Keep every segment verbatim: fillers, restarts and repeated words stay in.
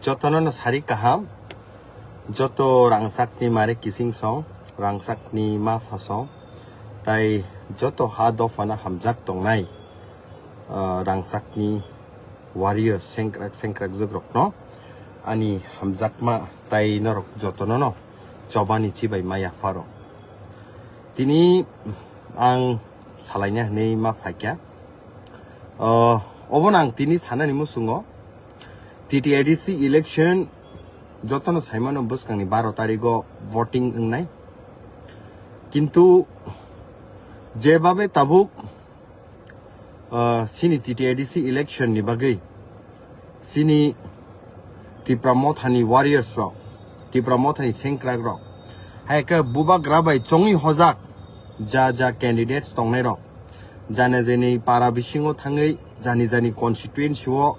Jotono no sari kaham, joto rangchakni mare kising song, rangchakni ma phasong, tai joto ha dophano hamjak tongnai, ah, rangchakni warrior sengkrak sengkrak jwkrokno ani hamjakma tai norok jotono no chobani chibai ma yapharo. Tini ang salaina hwnwi ma phaikha. Oh, obono ang tini sanani muchungo T T A D C election jotono saimano bwskangni baro tarigo voting wngnai. Kintu jebabe tabuk, ah, sini T T A D C election ni bagwi sini Tipra Mothani warriors rok, Tipra Mothani sengkrak rok, hai khe bubagra bai chongwi hojak ja ja candidates tongnai rok, jani jani para bisingo thangwi, jani jani constituency o,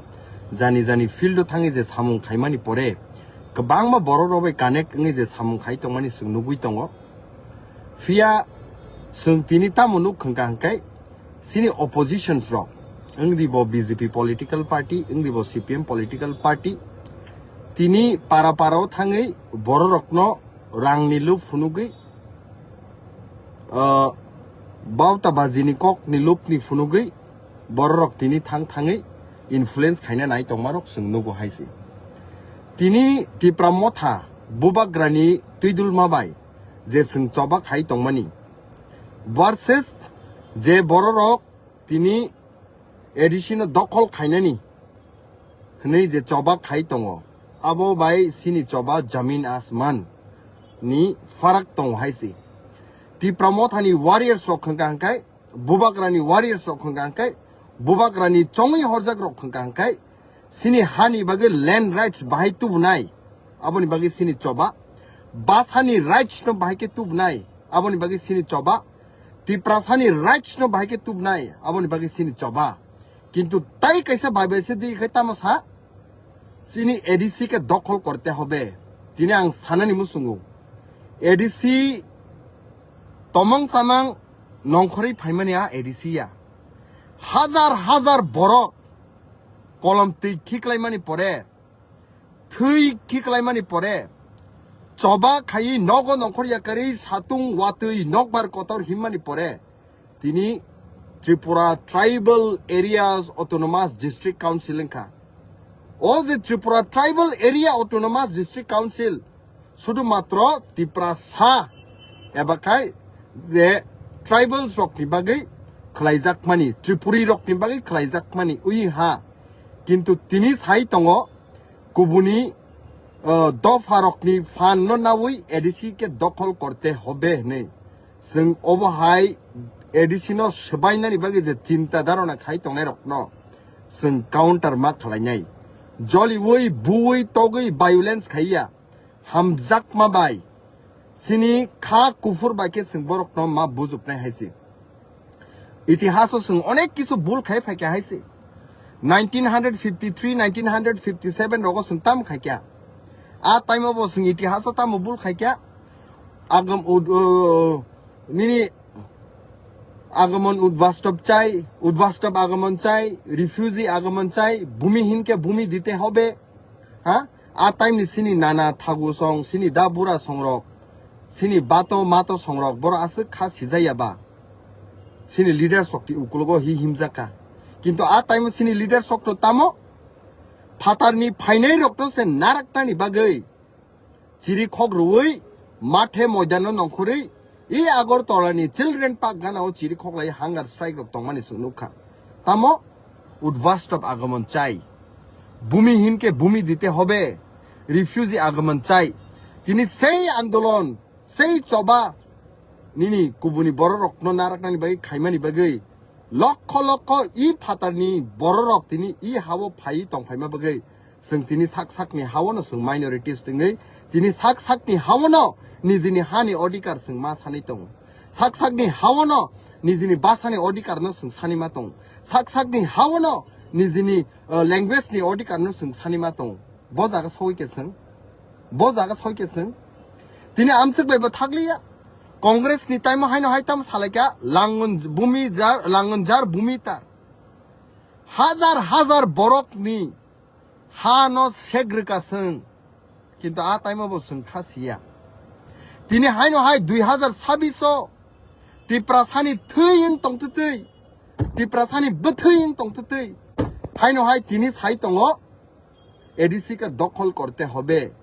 jani jani field o thangwi je samung khaimani pore, kwbangma borok rok bai connect wngwi je samung khai tongmani chwng nugwi tongo. Phiya chwng tini tamo nuk hwnkha hwnkhe, sini oppositions rok, wngdi bo B J P political party, wngdi bo C P M political party, tini para para o thangwi borok rokno rangni lob phunugwi, ah, bauta bajini kokni lobni phunugwi borok rok tini thang thangwi influence khaina nai tongma rok chwng nugo hai se. Tini Tipra Motha bubagrani twidulma bai je chwng choba khai tongmani versus je borok rok tini A D C no dokhol khainani hwnwi je choba khai tongo, abo bai sini choba jamin asman ni farak tongo hai se. Tipra Mothani warriors rok hwnkha hwnkhe, bubagrani warriors rok hwnkha hwnkhe, bubagrani chongwi horjak rok hwnkha hwnkhe, sini hani bagwi land rights bahai tubunai, aboni bagwi sini choba. Basani rights no bahai khe tubunai, aboni bagwi sini choba. Tiprasani rights no bahai khe tubunai, aboni bagwi sini choba. Kintu tai kaisa bai bai se di khai tamo sa, sini A D C ke dokhol korte hobe. Tini ang sanani muchungo, A D C tomong samang nongkhorwi phaimani a A D C ya. Hajar hajar borok kolom twi khiklaimani pore, thwi khiklaimani pore, choba khaiwi nogo nongkhor yakarwi satung watwi nokbar kotor himmani pore, tini Tripura Tribal Areas Autonomous District Council wngkha. O je Tripura Tribal Area Autonomous District Council, sudu matro Tiprasa eba khai je tribals rokni bagwi khlaijakmani, Tripuri rokni bagwi khlaijakmani ui ha. Kintu tini sai tongo, kubuni, uh, dopha rokni phan no nawi A D C ke dokhol korte hobe hwnwi. Chwng obo hai A D C no swbainani bagwi je chinta dharona khai tongnai rokno chwng counter ma khlainai. Joliwi, buwi, togwi violence khaiya, hamjakma bai sini kha kuphur bai khe chwng borokno ma bujuknai hai se. Itihaso chwng onek kisu bul khai phaikha hai se. Nineteen hundred fifty-three, nineteen hundred fifty-seven rogo chwng tam khaikha. A time o bo chwng itihaso tamo bul khaikha. Agam ud-, uh, nini আগমন উদ্বাস্তব চাই, উদ্বাস্তব আগমন চাই, refugee আগমন চাই, ভূমিহীনকে ভূমি দিতে হবে। Ha? A time ni sini nana thagu song, sini da bura songrok, sini bato mato songrok, boro aswk kha sijaya ba. Sini leader sok ti ukulogo hi himjaka. Kintu a time sini leader sok to tamo phatar ni phainai rok to se narak tani bagwi chiri khok rwui, mathe moidano nongkhorwi, i Agartala ni Children Park gana o chiri khok lai hunger strike rok tongmani chwng nukha. Tamo? উদ্বাস্তব আগমন চাই, ভূমিহীনকে ভূমি দিতে হবে, refugee আগমন চাই. Tini sei andolon, sei choba nini kubuni borok rokno naraknani bagwi khaimani bagwi lokho lokho i phatarni borok rok tini i hao phai tongphaima bagwi chwng tini sak sakni haono chwng minorities tongwi tini sak sakni haono nijini hani odhikar chwng ma sanwi tongo. Sak sakni haono nijini basani odhikar no chwng sani ma tongo. Sak sakni haono nijini, uh, language ni odhikar no chwng sani ma tongo. Bo jaga soi ke chwng, bo jaga soi ke chwng. Tini amswk bai bo thakliya. Congress ni time o haino hai tamo salaikha, langon bumi jar, langon jar bumi tar. Hajar hajar borok ni Ha no sek rwkha chwng. Kintu a time o bo chwng kha siya. Tini haino hai dui hazar sabbish o Tiprasani thwi wng tongtwtwi, Tiprasani bwthwi wng tongtwtwi. Haino hai tini sai tongo, A D C ka dokhol korte hobe.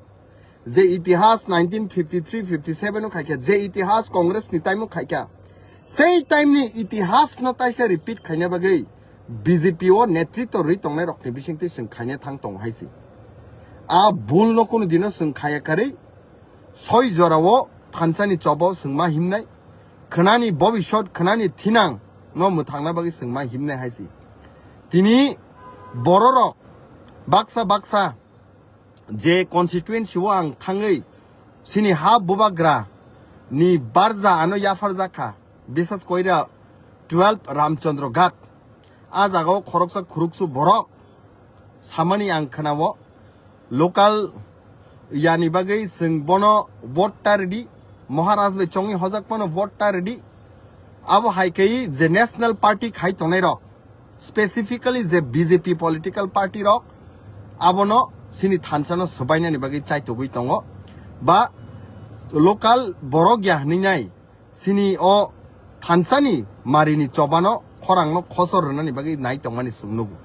Je itihas nineteen fifty three fifty seven o khaikha, je itihas Congress ni time o khaikha, sei time ni itihas no taisa repeat khaina bagwi B J P o netritw rwi tongnai rokni bisingtwi chwng khaina thang tongo hai se. A bul no kunu dino chwng khaya karwi soi jorao thansa ni chobo chwng ma himnai, khwnani bobisot, khwnani thinang no mwthangna bagwi chwng ma himnai hai se. Tini bororok baksa baksa je constituency o ang thangwi sini ha bubagra ni barja ano yapharjak kha, bisas koira twelve Ramchandra Ghat. A jagao khoroksa khuruksu borok samani ang khnao, local yani bagwi chwng bono vote ta ridi, Maharaj bai chongwi hojak phano vote ta ridi. Abo hai khe je national party khai tongnai rok, specifically je B J P political party rok, abono sini thansa no swbainani bagwi chaitugwi tongo, ba local borok ya hwnwi nai sini o thansani marini chobano khorangno khosor rwnani bagwi nai tongmani chwng nugo.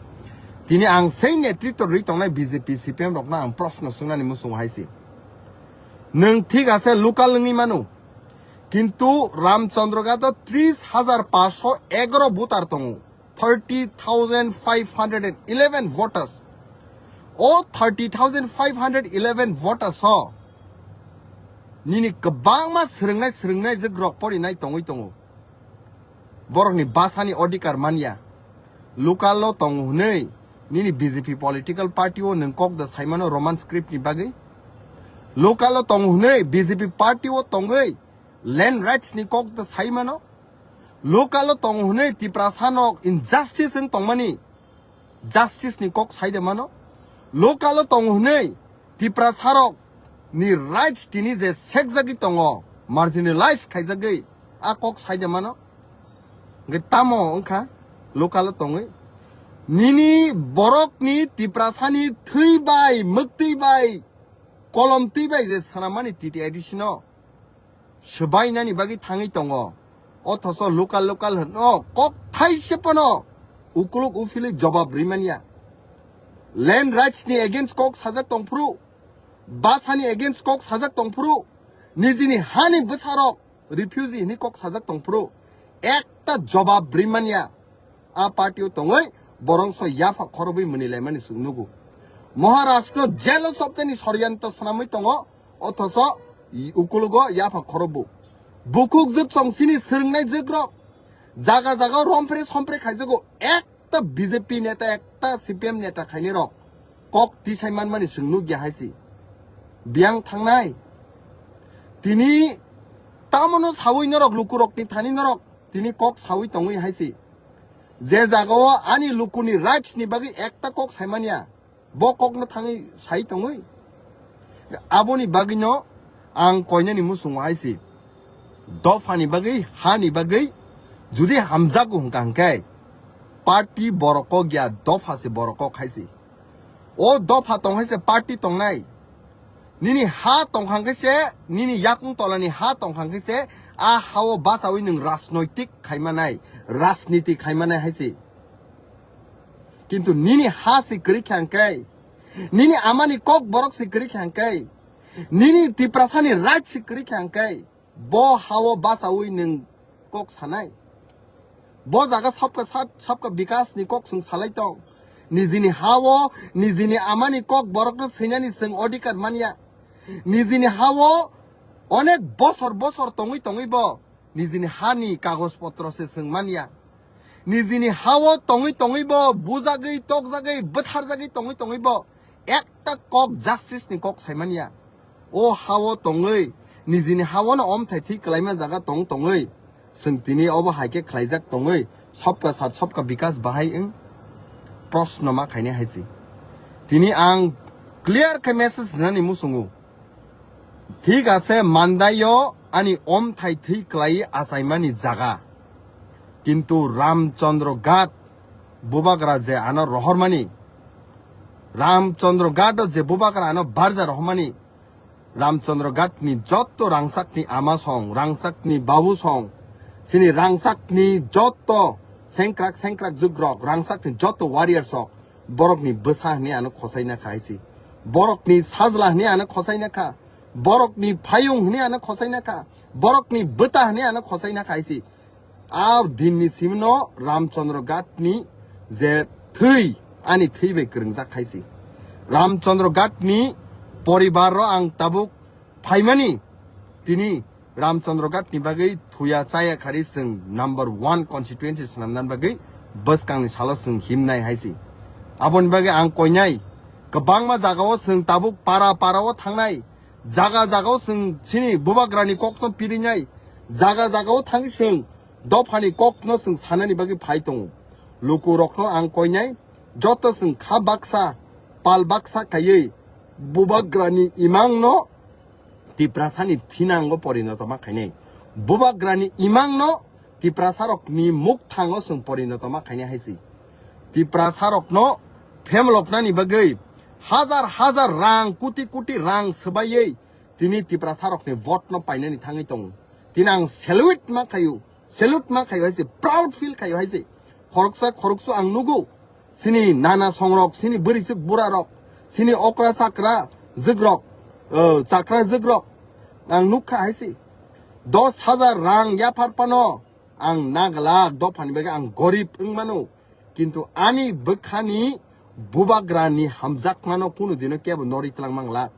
Tini ang sei netritw rwi tongnai B J P C P M rokno ang proshno swngnani muchungo hai se. Nwng thik ase local wngwi mano, kintu Ramchandra Ghat o tris hajar paanshsho egaro voter tongo, thirty thousand five hundred and eleven voters. O thirty thousand five hundred eleven voters o nini kwbangma swrwngnai swrwngnai je grok porinai tongwi tongo. Borokni basani odhikar manya. Local o tongo hwnwi nini B J P political party o nwng kok da saimano Roman script ni bagwi. Local o tongo hwnwi B J P party o tongwi land rights ni kok da saimano. Local o tongo hwnwi Tiprasa nok injustice wng tongmani justice ni kok sai de mano. Local o tongo hwnwi Tiprasa rok ni rights tini je sekjagwi tongo, marginalize khaijagwi a kok sai de mano. Hwnkhe tamo wngkha local o tongwi? Nini borokni Tiprasani thwi bai, mwktwi bai, kolom twi bai je swnammani T T A D C no swbainani bagwi thangwi tongo. Othoso local local hwno kok thaise phano ukuluk uphilwi jobab rimanya. Land rights ni against kok sajak tongphuru, basani against kok sajak tongphuru, nijini hani bwsarok refugee hwnwi kok sajak tongphuru, ekta jobab rimanya. A party o tongwi borok so yapha khorobwi mwnwi laimani chwng nugo. Maharashtra jail o choptani soryanto swnamwi tongo, othoso ukulugo yapha khorobo. Bukhuk jwk chong sini swrwngnai jwk rok jaga jaga rompre sompre khaijago, ekta B J P neta, ekta C P M neta khaini rok kok tisai manmani chwng nukya hai si. Biyang thangnai. Tini tamono sawi norok lukurokni thani norok tini kok sawi tongwi hai si. Je jagao ani lukuni rights ni bagwi ekta kok saimanya, bo kokno thangwi sai tongwi. Aboni bagwino ang koinani muchungo hai si. Dophani bagwi, hani bagwi judi hamjago hwnkha hwnkhe party borok kok ya, dopha se borok kok hai si. O dopha tong hai se party tongnai. Nini ha tongkhang khe se, nini yakung tolani ha tongkhang khe se, a hao bachawi nwng rajnoitik khaimanai, rajniti khaimanai hai se. Kintu nini ha se kwrwi kha hwnkhe, nini amani kok borok se kwrwi kha hwnkhe, nini Tiprasani right se kwrwi kha hwnkhe, bo hao bachawi nwng kok sanai? Bo jaga sabka sat, sabka bikas ni kok chwng salai tong. Nijini hao, nijini amani kok borokno swinani chwng odhikar manya. Nijini hao onek bosor bosor tongwi tongwi bo nijini hani kagoj potro se chwng manya. Nijini hao tongwi tongwi bo bujagwi, tokjagwi, bwtharjagwi tongwi tongwi bo ekta kok justice ni kok saimanya. O hao tongwi, nijini hao no omthai thwi kwlaima jaga tong tongwi, chwng tini obo hai khe khlaijak tongwi, sabka sat sabka bikas bahai wng? Proshno ma khainai hai se. Tini ang clear khe message rwnani muchungo. Thik ase, Mandai o ani omthai thwi kwlai achaimani jaga. Kintu Ramchandra Ghat bubagra je ano rohormani, Ramchandra Ghat o je bubagra ano barja rohmani, Ramchandra Ghat ni jotto rangchak ni ama song, rangchak ni babu song, chini rangchak ni jotto sengkrak sengkrak jugrok, rangchak ni jotto warrior sok, borok ni bwsa hwnwi ano khosaina kha hai se. Borok ni sajla hwnwi ano khosaina kha. Borok ni phayung hwnwi ano khosaina kha. Borok ni bwta hwnwi ano khosaina kha hai se. A dinni simino Ramchandra Ghat ni je thwi, ani thwi bai kwrwngjak hai se. Ramchandra Ghat ni poribar ro ang tabuk phaimani, tini Ramchandra Ghat ni bagwi thuya chaya khari chwng number one constituency swnamnani bagwi bwskangni salo chwng himnai hai se. Aboni bagwi ang koinai kwbangma jagao chwng tabuk para parao thangnai, jaga jagao chwng chini bubagrani kokno pirinai, jaga jagao thangwi chwng dophani kokno chwng sanani bagwi phai tongo. Lukurokno ang koinai, joto chwng kha baksa, pal baksa khaiwi bubagrani imangno Tiprasani thinango porinoto ma khainai. Bubagrani imangno Tiprasarokni mukthango chwng porinoto ma khainai hai se. Tiprasarokno phemloknani bagwi hajar hajar rang, kuti kuti rang swbaiwi tini Tiprasarokni vote no painani thangwi tongo. Tini ang salute ma khaio, salute ma khaio hai se, proud feel khaio hai se. Khoroksa khoroksa ang nugo, chini nana songrok, chini bwrwi chwk bura rok, chini okra chakra jwk rok, o, chakra jwk rok ang nukha hai se. Dos hajar rang yaphar phano ang naglak, dophani bagwi ang gorib wng mano. Kintu ani bwkhani bubagrani hamjakmano kunu dino kebo nori tlang manglak.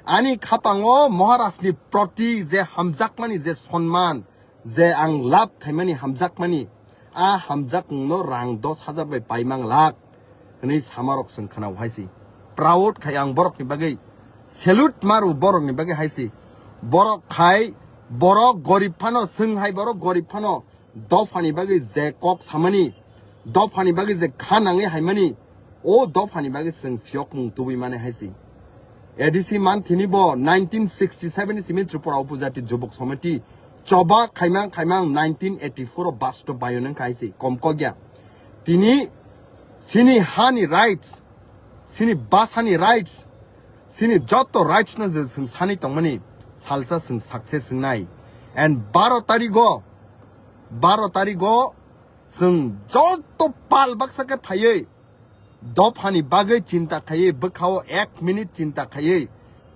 Ani khapango Maharajni proti je hamjakmani je sonman, je ang lab khaimani hamjakmani, a hamjakmungno rang dos hajar bai pai manglak hwnwi samarok chwng khwnao hai se. Proud khai ang borokni bagwi, salute maru borokni bagwi hai se. Borok khai, borok gorib phano, chwng hai borok gorib phano, dophani bagwi je kok samani, dophani bagwi je kha nangwi haimani, o dophani bagwi chwng phiyokmung tubui mani hai se. A D C manthini bo nineteen sixty seven ni simi Tripura Upojati Jubok Samiti choba khaimang khaimang nineteen eighty four o basto bayo nang khai se kom kogya. Tini chini hani rights, chini basani rights, chini joto rights no je chwng sani tongmani salsa chwng success wngnai. And baro tarigo, baro tarigo chwng joto pal baksa khe phaiwi dophani bagwi chinta khaiwi, bwkhao ek minute chinta khaiwi,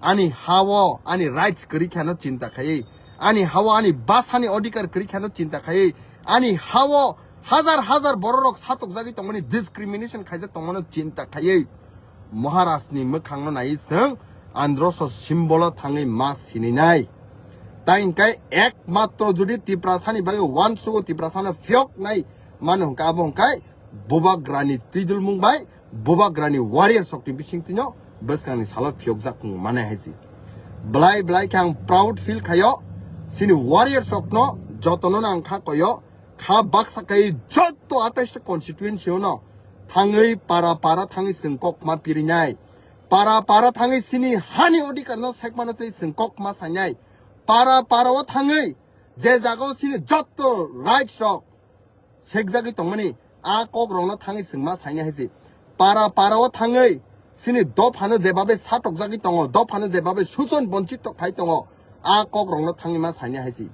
ani hao ani rights kwrwi kheno chinta khaiwi, ani hao ani basani odhikar kwrwi kheno chinta khaiwi, ani hao hajar hajar bororok satokjagwi tongmani, discrimination khaijak tongmano chinta khaiwi, Maharajni mwkhangno naiwi chwng androso symbolo thangwi ma sininai. Tai hwnkhe ekmatro jodi Tiprasani bagwi uansugo, Tiprasano phiyoknai mano hwnkhe, abo hwnkhe bubagrani twidulmung bai, bubagrani warrior sokni bisingtwino bwskangni salo phiyokjak wng manai hai se. Belai belai khe ang proud feel khaio, chini warrior sokno jotono ang kha koyo, kha baksa kai joto atais ta constituency ono thangwi para para thangwi chwng kok ma pirinai, para para thangwi chini hani odhikar no sekmano twi chwng kok ma sainai, para para o thangwi je jaga o chini joto rights rok sekjagwi tongmani, a kok rokno thangwi chwng ma sainai hai se. Para para o thangwi chini dophano jebabe satokjagwi tongo, dophano jebabe suchon bonchit tok khai tongo, a kok rokno thangwi ma sainai hai se.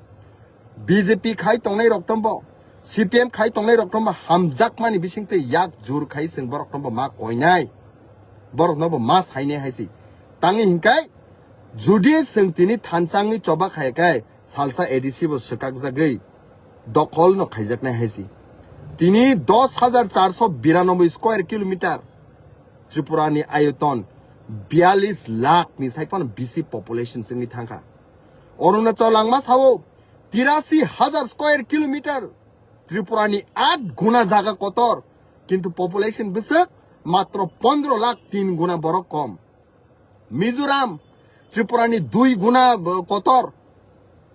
B J P khai tongnai rok tombo, C P M khai tongnai rok tombo hamjakmani bisingtwi yak jur khai chwng borok tombo ma koinai, borok nobo ma sainai hai se. Tangwi hinkai jodi chwng tini thansangni choba khai kai salsa A D C bo swkakjagwi dokhol no khaijaknai hai se. Tini dos hajar charso biranoboi square kilometer Tripura ni ayoton biyalish lakh ni sai phano bisi population chwngwi thangkha. Arunachal langma sao tirasi hajar square kilometer, Tripura ni at guna jaga kotor, kintu population bwswk matro pondro lakh, tin guna borok kom. Mizoram, Tripura ni dui guna, bo-, kotor,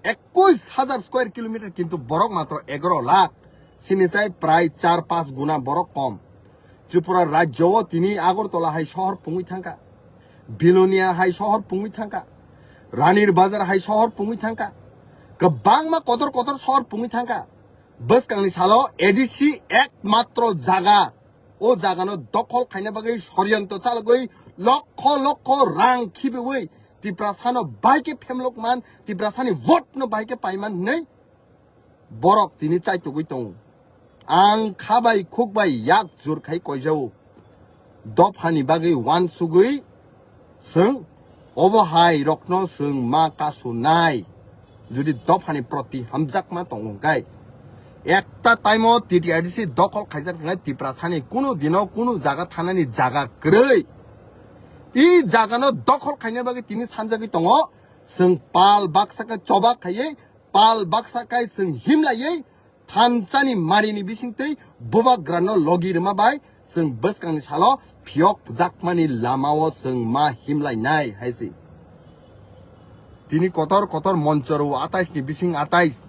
ekush hajar square kilometer, kintu borok matro egaro lakh, sini chai prai char panch guna borok kom. Tripura rajyo o tini Agartala hai sohor pungwi thangkha, Bilonia hai sohor pungwi thangkha, Ranir Bazar hai sohor pungwi thangkha, kwbangma kotor kotor sohor pungwi thangkha. Bwskangni salo A D C ekmatro jaga O jagano dokhol khaina bagwi soriyanto chalogwi lokho lokho rang khibiwi Tiprasano bahai khe phemlok man, Tiprasani vote no bahai khe paiman hinwi borok tini chaitugwi tongo. Ang khabai khukbai yak jur khai koijao. Dophani bagwi wansugwi Chwng obo hai rokno chwng ma kasu nai. Jodi dophani proti hamjakma tongo hwnkhe, ekta time o T T R D C dokhol khaijak hwnkhe Tiprasani kunu dino kunu jaga thanani jaga kwrwi. I jagano dokhol khaina bagwi tini sanjagwi tongo. Chwng pal baksa khe choba khaiwi, pal baksa khe chwng himlaiwi, thansani marini bisingtwi bubagrano logi rwma bai chwng bwskangni salo phiyok jakmani lamao chwng ma himlainai hai se. Tini kotor kotor monchoro atais ni bising atais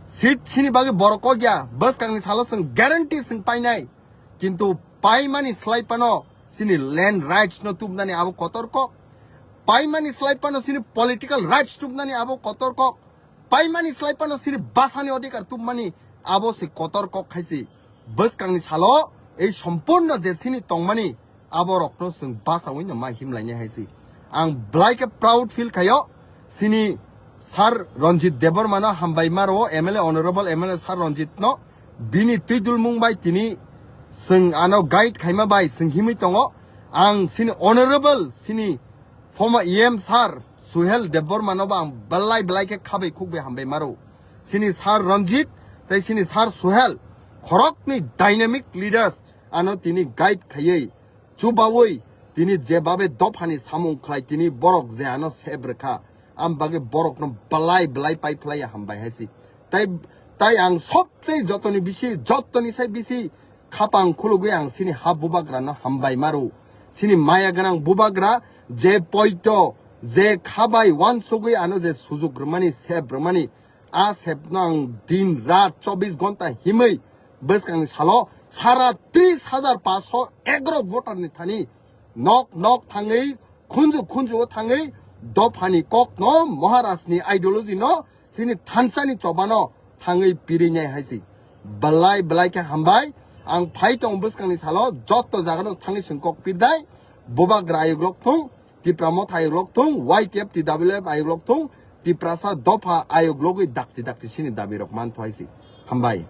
seat sini bagwi borok kok ya, bwskangni salo chwng guarantee chwng painai. Kintu paimani slai pano sini land rights no tubnani abo kotor kok, paimani slai pano sini political rights tubnani abo kotor kok, paimani slai pano sini basani odhikar tubmani abo se kotor kok hai se. Bwskangni salo ei sompurno je sini tongmani abo rokno chwng basawi no ma himlainai hai se. Ang belai khe proud feel khaio sini Sir Ranjit Debbarma no hambai maro, M L A, Honorable M L A Sir Ranjit no bini twidulmung bai tini chwng ano guide khaima bai chwng himwi tongo. Ang sini Honorable sini former E M Sir Suhel Debbarma no bo ang belai belai khe khabai khukbai hambai maro. Sini Sir Ranjit tei sini Sir Suhel khoroknwi dynamic leaders ano tini guide khaiwi chubawi tini jebabe dophani samung khlai tini borok je ano sep rwkha, am bagwi borokno belai belai pai phlai ya hambai hai se. Tai, tai ang sobse jotoni bisi, jotoni sai bisi khapang khulugwi ang sini ha bubagrano hambai maro. Sini maya gwnang bubagra je poito, je khabai wansugwi ano je sujuk rwmani, sep rwmani, a sepno ang din rat chobbish ghonta himwi bwskangni salo sara tris hajar paanch sho egaro voter ni thani nok nok thangwi, khunju khunju o thangwi dophani kokno, Maharajni ideology no, chini thansani chobano thangwi pirinai hai se. Belai belai khe hambai. Ang phai tong bwskangni salo joto jagano thangwi chwng kok pirdai. Bubagra ayuk lok thung, Tipra Motha ayuk lok thung, Y T F T W F ayuk lok thung, Tiprasa dopha ayuk logwi dakti dakti sini dabi rok mantho hai se. Hambai.